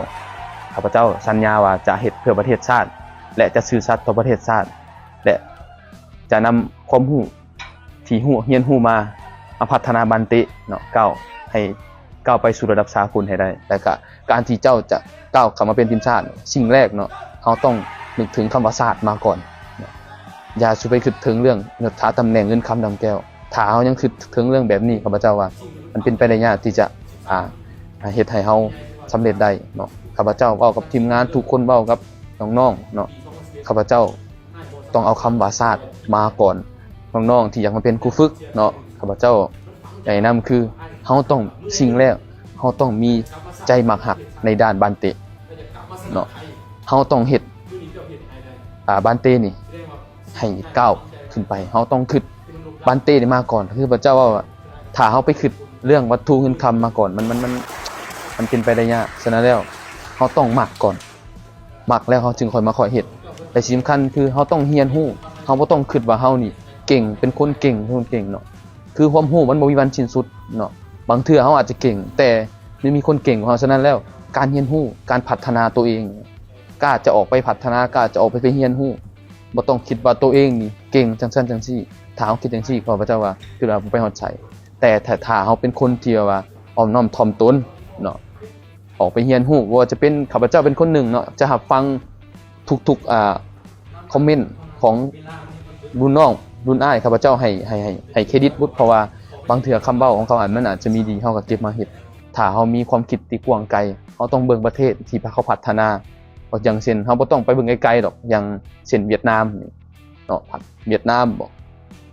ຂ້າພະເຈົ້າສັນຍາວ່າຈະເຮັດເພື່ອປະເທດຊາດ ແລະ ຈະຊື່ສັດຕໍ່ປະເທດຊາດ ແລະ ຈະນຳຄວາມຮູ້ ທີ່ຮູ້ ຮຽນຮູ້ມາ ມາພັດທະນາບານເຕະເນາະ ກ້າວ ໃຫ້ກ້າວໄປສູ່ລະດັບສາກົນໃຫ້ໄດ້. ແລ້ວກະການທີ່ເຈົ້າຈະກ້າວເຂົ້າມາເປັນທີມຊາດ ສິ່ງແລກເນາະ ເຮົາຕ້ອງນຶກເຖິງຄຳວ່າຊາດມາກ່ອນເນາະ. ຢ່າສູ່ໄປຄິດເຖິງເລື່ອງຍົດຖາຕຳແໜ່ງ ເງິນຄຳດຳແກ້ວ. ຖ້າເຮົາຍັງຄິດເຖິງເລື່ອງແບບນີ້ ຂ້າພະເຈົ້າວ່າມັນເປັນໄປໄດ້ຍາກທີ່ຈະ ອ່າ ເຮັດໃຫ້ເຮົາສຳເລັດໄດ້ເນາະ. ຂ້າພະເຈົ້າເວົ້າກັບທີມງານ ທຸກຄົນເວົ້າກັບນ້ອງໆເນາະ ຂ້າພະເຈົ້າ ຕ້ອງເອົາຄຳວ່າຊາດມາກ່ອນ. ນ້ອງໆທີ່ຢາກມາເປັນຄູຝຶກເນາະ ຂ້າພະເຈົ້າແນະນຳຄື ເຮົາຕ້ອງ ສິ່ງແລກ ເຮົາຕ້ອງມີໃຈມັກຮັກໃນດ້ານບານເຕະເນາະ. ເຮົາຕ້ອງເຮັດ ອາ ບານເຕະນີ້ໃຫ້ກ້າວຂຶ້ນໄປ. ເຮົາຕ້ອງຄິດບານເຕະນີ້ມາກ່ອນ. ຄືພະເຈົ້າເວົ້າວ່າ ຖ້າເຮົາໄປຄິດເລື່ອງວັດຖຸເງິນຄຳມາກ່ອນ ມັນ ມັນ ມັນ ມັນເປັນໄປໄດ້ຍາກ. ສະນັ້ນແລ້ວ ເຮົາຕ້ອງມັກກ່ອນ. ມັກແລ້ວເຮົາຈຶ່ງຄ່ອຍມາຄ່ອຍເຮັດ. ແລະ ສິ່ງສຳຄັນຄືເຮົາຕ້ອງຮຽນຮູ້, ເຮົາບໍ່ຕ້ອງຄິດວ່າເຮົານີ້ເກັ່ງ, ເປັນຄົນເກັ່ງ, ເປັນຄົນເກັ່ງເນາະ. ຄືຄວາມຮູ້ມັນບໍ່ມີວັນສິ້ນສຸດເນາະ. ບາງເທື່ອເຮົາອາດຈະເກັ່ງ, ແຕ່ຍັງມີຄົນເກັ່ງກວ່າເຮົາ. ສະນັ້ນແລ້ວ ການຮຽນຮູ້, ການພັດທະນາຕົວເອງ, ກ້າຈະອອກໄປພັດທະນາ, ກ້າຈະອອກໄປ ໄປຮຽນຮູ້. ບໍ່ຕ້ອງຄິດວ່າຕົວເອງນີ້ເກັ່ງຈັ່ງຊັ້ນຈັ່ງຊີ້. ຖ້າເຮົາຄິດຈັ່ງຊີ້, ຂ້າພະເຈົ້າວ່າ ຄືວ່າບໍ່ໄປຮອດໃສ. ແຕ່ຖ້າ ຖ້າເຮົາເປັນຄົນທີ່ວ່າອ່ອນນ້ອມຖ່ອມຕົນເນາະ, ອອກໄປຮຽນຮູ້, ບໍ່ວ່າຈະເປັນ ຂ້າພະເຈົ້າເປັນຄົນໜຶ່ງເນາະ ຈະຮັບຟັງທຸກໆ ອ່າ ຄອມເມັນຂອງລຸ້ນນ້ອງລຸ້ນອ້າຍ. ຂ້າພະເຈົ້າໃຫ້ ໃຫ້ ໃຫ້ ໃຫ້ເຄຣດິດເບິດ ເພາະວ່າບາງເທື່ອຄຳເວົ້າຂອງເຂົາ ອັນ ມັນອາດຈະມີດີ ເຮົາກໍເກັບມາເຮັດ. ຖ້າເຮົາມີຄວາມຄິດທີ່ກວ້າງໄກ, ເຮົາຕ້ອງເບິ່ງປະເທດທີ່ເຂົາພັດທະນາ. ຢ່າງເຊັ່ນ ເຮົາບໍ່ຕ້ອງໄປເບິ່ງໄກໆດອກ, ຢ່າງເຊັ່ນຫວຽດນາມນີ້ເນາະ, ຫວຽດນາມບໍ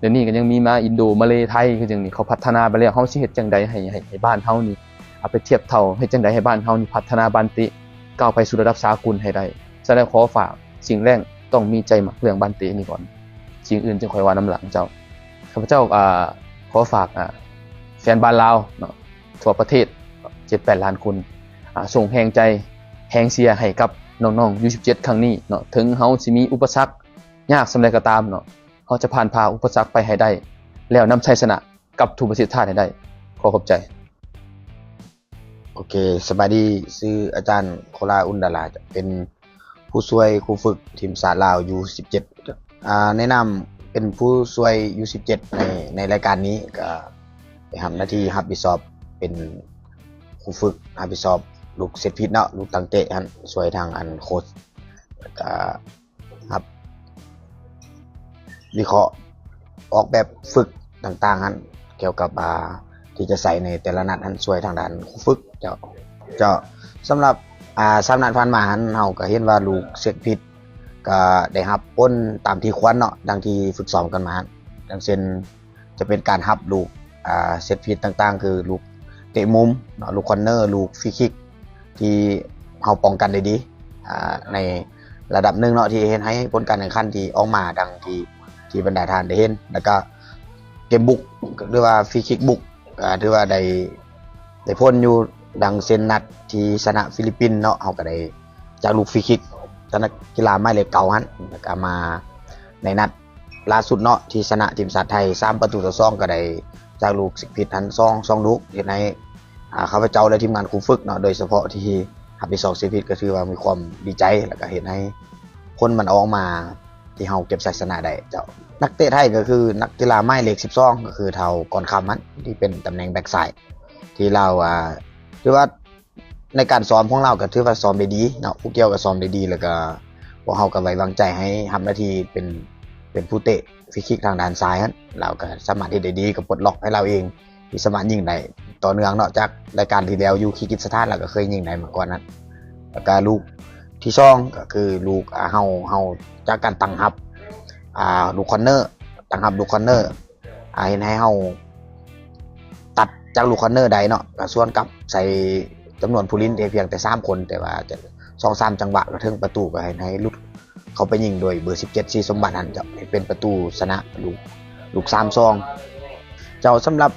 ດຽວນີ້ກໍຍັງມີມາ ອິນໂດ ມາເລ ໄທ ຄືຈັ່ງນີ້ ເຂົາພັດທະນາໄປແລ້ວ. ເຮົາຊິເຮັດຈັ່ງໃດໃຫ້ ໃຫ້ ໃຫ້ບ້ານເຮົານີ້ ເອົາໄປທຽບເທົ່າ, ເຮັດຈັ່ງໃດໃຫ້ບ້ານເຮົານີ້ພັດທະນາບານເຕະ ກ້າວໄປສູ່ລະດັບສາກົນໃຫ້ໄດ້. ສະນັ້ນແລ້ວ ຂໍຝາກ ສິ່ງແລກຕ້ອງມີໃຈມັກເລື່ອງບານເຕະນີ້ກ່ອນ, ສິ່ງອື່ນຈຶ່ງຄ່ອຍວ່ານຳຫຼັງເຈົ້າ. ຂ້າພະເຈົ້າ ອ່າ ຂໍຝາກ ອ່າ ແຟນບານລາວເນາະ ທົ່ວປະເທດ ເຈັດແປດລ້ານຄົນ ອ່າ ສົ່ງແຮງໃຈ ແຮງເຊຍໃຫ້ກັບນ້ອງໆ ຢູສິບເຈັດ ຄັ້ງນີ້ເນາະ. ເຖິງເຮົາຊິມີອຸປະສັກຍາກສ່ຳໃດກໍຕາມເນາະ, ເຮົາຈະຜ່ານຜ່າອຸປະສັກໄປໃຫ້ໄດ້ ແລ້ວນຳໄຊຊະນະກັບສູ່ປະເທດຊາດໃຫ້ໄດ້. ຂໍຂອບໃຈ. ໂອເຄ ສະບາຍດີ, ຊື່ອາຈານ ໂຄລາ ອຸນດາລາ ເປັນຜູ້ຊ່ວຍຄູຝຶກທີມຊາດລາວ ຢູສິບເຈັດ ອ່າ ໃນນາມເປັນຜູ້ຊ່ວຍ ຢູສິບເຈັດ ໃນ ໃນລາຍການນີ້ ກໍໄດ້ຮັບໜ້າທີ່ຮັບຜິດຊອບເປັນຄູຝຶກ ຮັບຜິດຊອບລູກເຊັດພີດເນາະ, ລູກຕັ້ງເຕະຫັ້ນ ຊ່ວຍທາງອັນໂຄດ ແລ້ວກໍ ຮັບວິເຄາະ ອອກແບບຝຶກຕ່າງໆຫັ້ນ ກ່ຽວກັບ ອ່າ ທີ່ຈະໃຊ້ໃນແຕ່ລະນັດຫັ້ນ ຊ່ວຍທາງດ້ານຄູຝຶກ. ເຈົ້າ ເຈົ້າ ສຳລັບ ອ່າ ສາມນັດຜ່ານມາຫັ້ນ ເຮົາກໍເຫັນວ່າລູກເຊັດພີດກໍໄດ້ຮັບຜົນຕາມທີ່ຄວນເນາະ, ດັ່ງທີ່ຝຶກຊ້ອມກັນມາ. ຢ່າງເຊັ່ນ ຈະເປັນການຮັບລູກ ອ່າ ເຊັດພີດຕ່າງໆ ຄືລູກເຕະມຸມເນາະ, ລູກຄອນເນີ, ລູກຟຣີຄິກ ທີ່ເຮົາປ້ອງກັນໄດ້ດີ ອ່າ ໃນລະດັບໜຶ່ງເນາະ ທີ່ເຮັດໃຫ້ຜົນການແຂ່ງຂັນທີ່ອອກມາດັ່ງທີ່ ທີ່ບັນດາທ່ານໄດ້ເຫັນ. ແລ້ວກໍເກມບຸກ ຫຼືວ່າຟຣີຄິກບຸກ ກໍຖືວ່າໄດ້ ໄດ້ຜົນຢູ່ ດັ່ງເຊັ່ນນັດທີ່ຊະນະຟີລິບປິນເນາະ ເຮົາກໍໄດ້ຈາກລູກຟຣີຄິກ ຊະນະກິລາໝາຍເລກເກົ້າຫັ້ນ. ແລ້ວກໍມາໃນນັດລ່າສຸດເນາະ ທີ່ຊະນະທີມຊາດໄທສາມປະຕູຕໍ່ສອງ ກໍໄດ້ຈາກລູກເຊັດພີດຫັ້ນສອງ ສອງລູກ ເຮັດໃຫ້ ອ່າ ຂ້າພະເຈົ້າ ແລະ ທີມງານຄູຝຶກເນາະ ໂດຍສະເພາະທີ່ຮັບຜິດຊອບເຊັດພີດ ກໍຖືວ່າມີຄວາມດີໃຈ ແລ້ວກໍເຮັດໃຫ້ຜົນມັນອອກມາ ທີ່ເຮົາເກັບໄຊຊະນະໄດ້ເຈົ້າ. ນັກເຕະໄທກໍຄືນັກກິລາໝາຍເລກສິບສອງ ກໍຄືທ້າວ ກອນຄຳຫັ້ນ ທີ່ເປັນຕຳແໜ່ງແບັກຊ້າຍ ທີ່ລາວ ອ່າ ຖືວ່າໃນການຊ້ອມຂອງລາວກໍຖືວ່າຊ້ອມໄດ້ດີເນາະ, ຜູ້ກ່ຽວກໍຊ້ອມໄດ້ດີ ແລ້ວກໍພວກເຮົາກໍໄວ້ວາງໃຈໃຫ້ຮັບໜ້າທີ່ເປັນ ເປັນຜູ້ເຕະຟຣີຄິກທາງດ້ານຊ້າຍຫັ້ນ. ລາວກໍສາມາດເຮັດໄດ້ດີ ກໍປົດລັອກໃຫ້ລາວເອງ ທີ່ສາມາດຍິງໄດ້ຕໍ່ເນື່ອງເນາະ ຈາກລາຍການທີ່ແລ້ວຢູ່ຄີກິສະຖານ ແລ້ວກໍເຄີຍຍິງໄດ້ມາກ່ອນນັ້ນ. ແລ້ວກໍລູກທີສອງ ກໍຄືລູກ ອ່າ ເຮົາ ເຮົາຈາກການຕັ້ງຮັບ ອ່າ ລູກຄອນເນີ ຕັ້ງຮັບລູກຄອນເນີ ອ່າ ເຮັດໃຫ້ເຮົາຕັດຈາກລູກຄອນເນີໄດ້ເນາະ ກໍສວນກັບໃສ່ຈຳນວນຜູ້ຫຼິ້ນໄດ້ພຽງແຕ່ສາມຄົນ ແຕ່ວ່າສອງສາມຈັງຫວະກໍເຖິງປະຕູ ກໍເຮັດໃຫ້ ໃຫ້ຫຼຸດ ເຂົ້າໄປຍິງໂດຍເບີສິບເຈັດ ສີສົມບັດຫັ້ນເຈົ້າ ເປັນປະຕູຊະນະ ລູກ ລູກສາມສອງ ເຈົ້າ. ສຳລັບ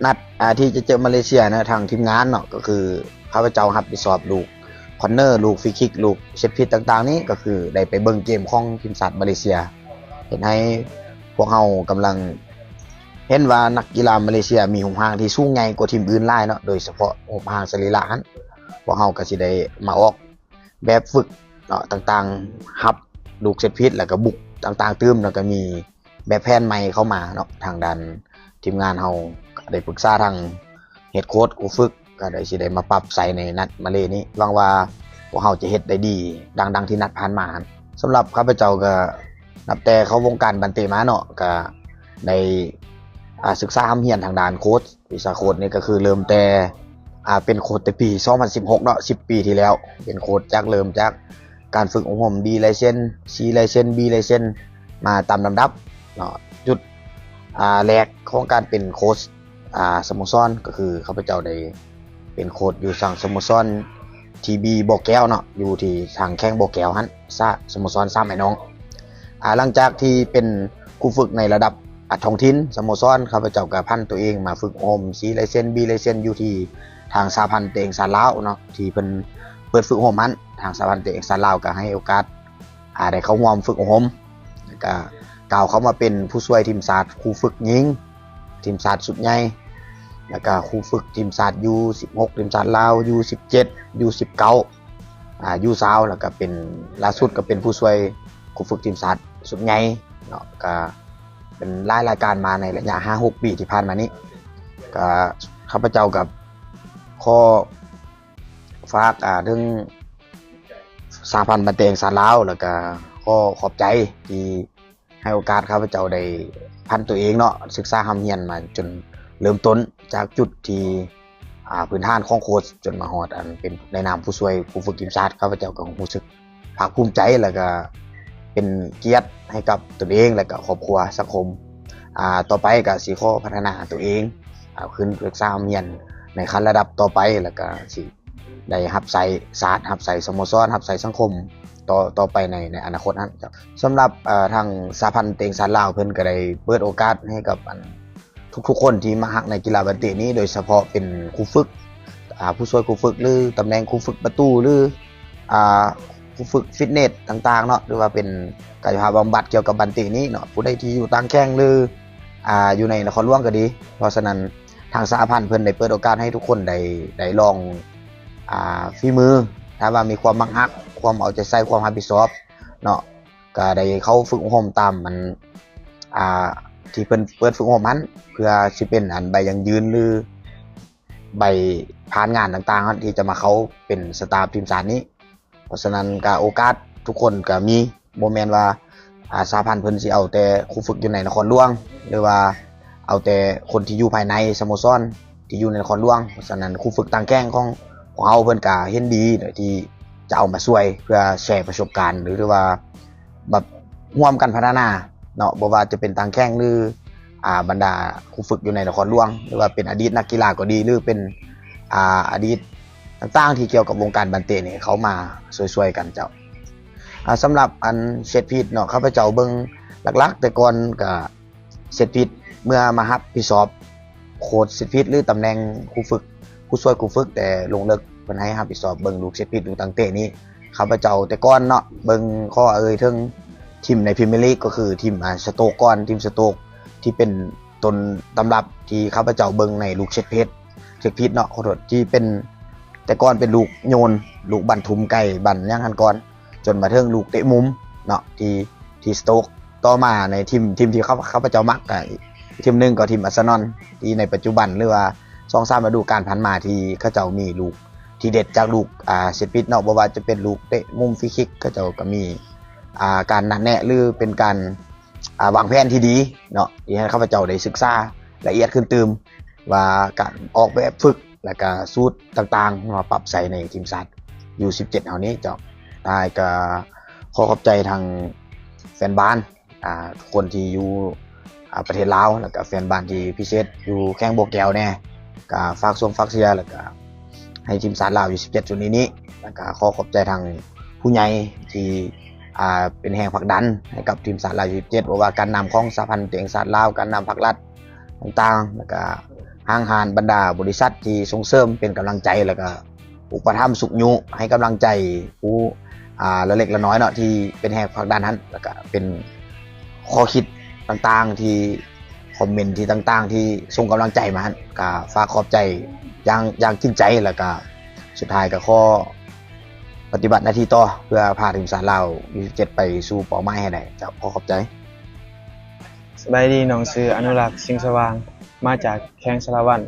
ນັດ ອ່າ ທີ່ຈະເຈີມາເລເຊຍນະ ທາງທີມງານເນາະ ກໍຄືຂ້າພະເຈົ້າຮັບຜິດຊອບລູກຄອນເນີ ລູກຟຣີຄິກ ລູກເຊັດພີດຕ່າງໆນີ້ ກໍຄືໄດ້ໄປເບິ່ງເກມຂອງທີມຊາດມາເລເຊຍ ເຮັດໃຫ້ພວກເຮົາກຳລັງເຫັນວ່ານັກກິລາມາເລເຊຍມີຮູບຮ່າງທີ່ສູງໃຫຍ່ກວ່າທີມອື່ນຫຼາຍເນາະ ໂດຍສະເພາະຮູບຮ່າງສະລີລະຫັ້ນ ພວກເຮົາກໍຊິໄດ້ມາອອກ ແບບຝຶກເນາະ ຕ່າງໆ ຮັບລູກເຊັດພີດ ແລ້ວກໍບຸກຕ່າງໆຕື່ມ ແລ້ວກໍມີແບບແຜນໃໝ່ເຂົ້າມາເນາະ. ທາງດ້ານທີມງານເຮົາກໍໄດ້ປຶກສາທາງເຮດໂຄດ ຄູຝຶກ ກໍໄດ້ ຊິໄດ້ມາປັບໃຊ້ໃນນັດມາເລນີ້. ຫວັງວ່າພວກເຮົາຈະເຮັດໄດ້ດີດັ່ງ ດັ່ງທີ່ນັດຜ່ານມາຫັ້ນ. ສຳລັບຂ້າພະເຈົ້າກໍນັບແຕ່ເຂົ້າວົງການບານເຕະມາເນາະ ກໍໄດ້ ອ່າ ສຶກສາຮ່ຳຮຽນທາງດ້ານໂຄດ ວິຊາໂຄດນີ້ກໍຄືເລີ່ມແຕ່ ອ່າ ເປັນໂຄດແຕ່ປີສອງພັນສິບຫົກເນາະ ສິບປີທີ່ແລ້ວ ເປັນໂຄດຈາກ ເລີ່ມຈາກການຝຶກອົບຮົມ D license, C license, B license ມາຕາມລຳດັບເນາະ. ຈຸດ ອ່າ ແລກຂອງການເປັນໂຄດ ອ່າ ສະໂມສອນ ກໍຄືຂ້າພະເຈົ້າໄດ້ເປັນໂຄດຢູ່ທາງສະໂມສອນ TB ບໍ່ແກ້ວເນາະ ຢູ່ທີ່ທາງແຂວງບໍ່ແກ້ວຫັ້ນ ສະ ສະໂມສອນສາມອ້າຍນ້ອງ. ອ່າ ຫຼັງຈາກທີ່ເປັນຄູຝຶກໃນລະດັບ ອ່າ ທ້ອງຖິ່ນສະໂມສອນ ຂ້າພະເຈົ້າກໍຜັນຕົວເອງມາຝຶກອົບຮົມ C license, B license ຢູ່ທີ່ທາງສະຫະພັນເຕະແຫ່ງຊາດລາວເນາະ ທີ່ເພິ່ນເປີດຝຶກອົບຮົມຫັ້ນ ທາງສະຫະພັນເຕະແຫ່ງຊາດລາວກໍໃຫ້ໂອກາດ ອ່າ ໄດ້ເຂົ້າຮ່ວມຝຶກອົບຮົມ ແລ້ວກໍກ້າວເຂົ້າມາເປັນຜູ້ຊ່ວຍທີມຊາດຄູຝຶກຍິງ ທີມຊາດຊຸດໃຫຍ່ ແລ້ວກໍຄູຝຶກທີມຊາດ ຢູສິບຫົກ ທີມຊາດລາວ ຢູສິບເຈັດ ຢູສິບເກົ້າ ອ່າ ຢູຊາວ ແລ້ວກໍເປັນ ລ່າສຸດກໍເປັນຜູ້ຊ່ວຍຄູຝຶກທີມຊາດຊຸດໃຫຍ່ເນາະ. ກໍເປັນຫຼາຍລາຍການມາໃນໄລຍະຫ້າຫົກປີທີ່ຜ່ານມານີ້ ກໍຂ້າພະເຈົ້າກໍຂໍຝາກ ອ່າ ເຖິງສະຫະພັນບານເຕະແຫ່ງຊາດລາວ ແລ້ວກໍຂໍຂອບໃຈທີ່ ໃຫ້ໂອກາດຂ້າພະເຈົ້າໄດ້ຜັນຕົວເອງເນາະ ສຶກສາຮ່ຳຮຽນມາຈົນເລີ່ມຕົ້ນຈາກຈຸດທີ່ ອ່າ ພື້ນຖານຂອງໂຄດ ຈົນມາຮອດອັນເປັນໃນນາມຜູ້ຊ່ວຍຄູຝຶກທີມຊາດ. ຂ້າພະເຈົ້າກໍຮູ້ສຶກພາກພູມໃຈ ແລ້ວກໍເປັນກຽດໃຫ້ກັບຕົນເອງ ແລ້ວກໍຄອບຄົວ ສັງຄົມ. ອ່າ ຕໍ່ໄປກໍຊິຂໍພັດທະນາຕົວເອງ ອ່າ ຂຶ້ນສຶກສາຮ່ຳຮຽນໃນຂັ້ນລະດັບຕໍ່ໄປ ແລ້ວກໍຊິ ໄດ້ຮັບໃຊ້ຊາດ ຮັບໃຊ້ສະໂມສອນ ຮັບໃຊ້ສັງຄົມຕໍ່ ຕໍ່ໄປໃນ ໃນອະນາຄົດຫັ້ນ. ສຳລັບ ເອີ ທາງສະຫະພັນເຕະແຫ່ງຊາດລາວ ເພິ່ນກໍໄດ້ເປີດໂອກາດໃຫ້ກັບ ອັນ ທຸກໆຄົນທີ່ມັກຮັກໃນກິລາບານເຕະນີ້ ໂດຍສະເພາະເປັນຄູຝຶກ ອ່າ ຜູ້ຊ່ວຍຄູຝຶກ ຫຼື ຕຳແໜ່ງຄູຝຶກປະຕູ ຫຼື ອ່າ ຄູຝຶກຟິດເນສຕ່າງໆເນາະ ຫຼືວ່າເປັນກາຍະພາບບຳບັດກ່ຽວກັບບານເຕະນີ້ເນາະ ຜູ້ໃດທີ່ຢູ່ຕ່າງແຂວງ ຫຼື ອ່າ ຢູ່ໃນນະຄອນຫຼວງກໍດີ. ເພາະສະນັ້ນ ທາງສະຫະພັນເພິ່ນໄດ້ເປີດໂອກາດໃຫ້ທຸກຄົນໄດ້ ໄດ້ລອງ ອ່າ ຝີມື ຖ້າວ່າມີຄວາມມັກຮັກ ຄວາມເອົາໃຈໃສ່ ຄວາມຮັບຜິດຊອບເນາະ ກໍໄດ້ເຂົ້າຝຶກອົບຮົມຕາມອັນ ອ່າ ທີ່ເພິ່ນເປີດຝຶກອົບຮົມຫັ້ນ ເພື່ອຊິເປັນອັນໃບຢັ້ງຢືນ ຫຼື ໃບຜ່ານງານຕ່າງໆ ທີ່ຈະມາເຂົ້າເປັນສະຕາຟທີມຊາດນີ້. ເພາະສະນັ້ນກໍໂອກາດທຸກຄົນກໍມີ ບໍ່ແມ່ນວ່າ ອ່າ ສະຫະພັນເພິ່ນຊິເອົາແຕ່ຄູຝຶກຢູ່ໃນນະຄອນຫຼວງ ຫຼືວ່າເອົາແຕ່ຄົນທີ່ຢູ່ພາຍໃນສະໂມສອນທີ່ຢູ່ໃນນະຄອນຫຼວງ. ເພາະສະນັ້ນ ຄູຝຶກຕ່າງແຂວງຂອງ ຂອງເຮົາເພິ່ນກໍເຫັນດີທີ່ຈະເອົາມາຊ່ວຍ ເພື່ອແຊປະສົບການ ຫຼື ຫຼືວ່າແບບຮ່ວມກັນພັດທະນາເນາະ ບໍ່ວ່າຈະເປັນຕ່າງແຂວງ ຫຼື ອ່າ ບັນດາຄູຝຶກຢູ່ໃນນະຄອນຫຼວງ ຫຼືວ່າເປັນອະດີດນັກກິລາກໍດີ ຫຼືເປັນ ອ່າ ອະດີດຕ່າງໆ ທີ່ກ່ຽວກັບວົງການບານເຕະນີ້ ເຂົ້າມາຊ່ວຍໆ ກັນເຈົ້າ. ອ່າ ສຳລັບອັນເຊັດພີດເນາະ ຂ້າພະເຈົ້າເບິ່ງຫຼັກໆ ແຕ່ກ່ອນກະ ເຊັດພີດ ເມື່ອມາຮັບຜິດຊອບໂຄດເຊັດພີດ ຫຼືຕຳແໜ່ງຄູຝຶກ ຜູ້ຊ່ວຍຄູຝຶກ ແຕ່ລົງເລິກເພິ່ນໃຫ້ຮັບຜິດຊອບເບິ່ງລູກເຊັດພີດ ລູກຕັ້ງເຕະນີ້ ຂ້າພະເຈົ້າແຕ່ກ່ອນເນາະ ເບິ່ງ ຂໍເອີ່ຍເຖິງທີມໃນພຣີເມຍລີກ ກໍຄືທີມ ອ່າ ສະໂຕກກ່ອນ ທີມສະໂຕກ ທີ່ເປັນຕົ້ນຕຳລັບທີ່ຂ້າພະເຈົ້າເບິ່ງໃນລູກເຊັດພີດ ເຊັດພີດເນາະ ຂໍໂທດ ທີ່ເປັນ ແຕ່ກ່ອນເປັນລູກໂຍນ ລູກບັ້ນທຸ່ມໄກ ບັ້ນຫຍັງຫັ້ນກ່ອນ ຈົນມາເຖິງລູກເຕະມຸມເນາະ ທີ່ ທີ່ສະໂຕກ. ຕໍ່ມາໃນທີມ ທີມທີ່ຂ້າ ຂ້າພະເຈົ້າມັກ ກະທີມໜຶ່ງກໍທີມອາເຊນອນ ທີ່ໃນປັດຈຸບັນ ຫຼືວ່າສອງສາມລະດູການຜ່ານມາ ທີ່ເຂົາເຈົ້າມີລູກທີເດັດຈາກລູກ ອ່າ ເຊັດພີດເນາະ ບໍ່ວ່າຈະເປັນລູກເຕະມຸມ ຟຣີຄິກ ເຂົາເຈົ້າກໍມີ ອ່າ ການນັດແນະ ຫຼືເປັນການ ອ່າ ວາງແຜນທີ່ດີເນາະ ທີ່ໃຫ້ຂ້າພະເຈົ້າໄດ້ສຶກສາລະອຽດຂຶ້ນຕື່ມ ວ່າການອອກແບບຝຶກ ແລ້ວກະສູດຕ່າງໆ ມາປັບໃຊ້ໃນທີມຊາດຢູສິບເຈັດເຮົານີ້ເຈົ້າ. ທ້າຍກະຂໍຂອບໃຈທັງແຟນບານ ອ່າ ທຸກຄົນທີ່ຢູ່ ອ່າ ປະເທດລາວ ແລ້ວກະແຟນບານທີ່ພິເສດຢູ່ແຂວງບໍ່ແກ້ວແດ່ ກະຝາກສົ່ງຝາກເຊຍ ແລ້ວກະໃຫ້ທີມຊາດລາວຢູສິບເຈັດຊຸດນີ້ ແລ້ວກະຂໍຂອບໃຈທັງຜູ້ໃຫຍ່ທີ່ ອ່າ ເປັນແຮງຜັກດັນໃຫ້ກັບທີມຊາດລາວຢູສິບເຈັດ ບໍ່ວ່າການນຳຂອງສະຫະພັນເຕະແຫ່ງຊາດລາວ ການນຳພາກລັດ ຕ່າງໆ ແລ້ວກະຫ້າງຮ້ານ ບັນດາບໍລິສັດທີ່ສົ່ງເສີມເປັນກຳລັງໃຈ ແລ້ວກະອຸປະຖຳຊຸກຍູ້ໃຫ້ກຳລັງໃຈຜູ້ ອ່າ ລະເລັກລະນ້ອຍເນາະ ທີ່ເປັນແຮງຜັກດັນຫັ້ນ ແລ້ວກະເປັນຂໍ້ຄິດຕ່າງໆ ທີ່ຄອມເມັນທີ່ຕ່າງໆ ທີ່ສົ່ງກຳລັງໃຈມາຫັ້ນ ກະຝາກຂອບໃຈຢ່າງ ຢ່າງຈິງໃຈ ແລ້ວກະສຸດທ້າຍກະຂໍປະຕິບັດໜ້າທີ່ຕໍ່ ເພື່ອພາທີມຊາດລາວຢູສິບເຈັດໄປສູ່ເປົ້າໝາຍໃຫ້ໄດ້. ເຈົ້າ ຂໍຂອບໃຈ. ສະບາຍດີ ນ້ອງຊື່ອະນຸລັກ ສິງສະຫວ່າງ ມາຈາກແຂວງສາລະວັນ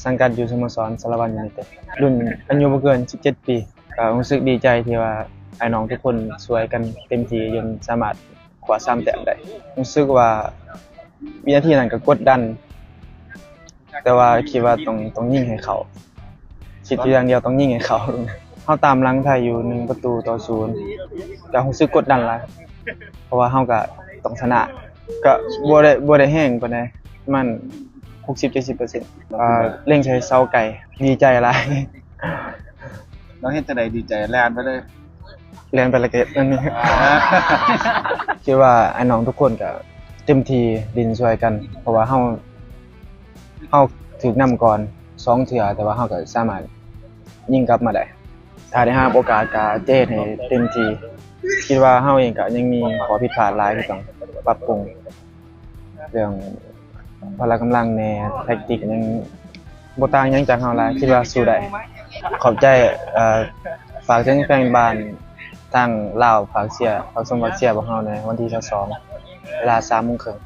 ສັງກັດຢູ່ສະໂມສອນສາລະວັນຢູໄນເຕັດ ລຸ້ນອາຍຸບໍ່ເກີນສິບເຈັດປີ. ກໍຮູ້ສຶກດີໃຈທີ່ວ່າອ້າຍນ້ອງທຸກຄົນຊ່ວຍກັນເຕັມທີ່ ຈົນສາມາດຄວ້າສາມແຕ້ມໄດ້. ຮູ້ສຶກວ່າວິນາທີນັ້ນກໍກົດດັນ ແຕ່ວ່າຄິດວ່າຕ້ອງ ຕ້ອງຍິງໃຫ້ເຂົ້າ ຄິດຢູ່ຢ່າງດຽວຕ້ອງຍິງໃຫ້ເຂົ້າ. ເຮົາຕາມຫຼັງໄທຢູ່ໜຶ່ງປະຕູຕໍ່ສູນ ກໍຮູ້ສຶກກົດດັນຫຼາຍ ເພາະວ່າເຮົາກໍຕ້ອງຊະນະ ກໍບໍ່ໄດ້ ບໍ່ໄດ້ແຮງປານໃດ ປະມານຫົກສິບເຈັດສິບເປີເຊັນ ອ່າ ເລັງໃສ່ເສົາໄກ ດີໃຈຫຼາຍ. ນ້ອງເຮັດຈັ່ງໃດດີໃຈ ແລ່ນໄປເລີຍ? ແລ່ນໄປລະເກັດນັ້ນນີ້. ຄິດວ່າອ້າຍນ້ອງທຸກຄົນກໍເຕັມທີ່ຫຼິ້ນຊ່ວຍກັນ ເພາະວ່າເຮົາ ເຮົາຖືກນຳກ່ອນສອງເທື່ອ ແຕ່ວ່າເຮົາກໍສາມາດຍິງກັບມາໄດ້. ຖ້າໄດ້ຮັບໂອກາດກໍຈະເຮັດໃຫ້ເຕັມທີ່. ຄິດວ່າເຮົາເອງກໍຍັງມີຂໍ້ຜິດພາດຫຼາຍທີ່ຕ້ອງປັບປຸງ ເລື່ອງພະລະກຳລັງແດ່ ແທັກຕິກ ຍັງບໍ່ຕ່າງຫຍັງຈາກເຮົາຫຼາຍ ຄິດວ່າສູ້ໄດ້. ຂອບໃຈ ເອີ່ ຝາກເຖິງແຟນບານທາງລາວ ຝາກເຊຍ ຝາກຊົມ ຝາກເຊຍພວກເຮົາແດ່ ວັນທີຊາວສອງ ເວລາສາມໂມງເຄິ່ງ.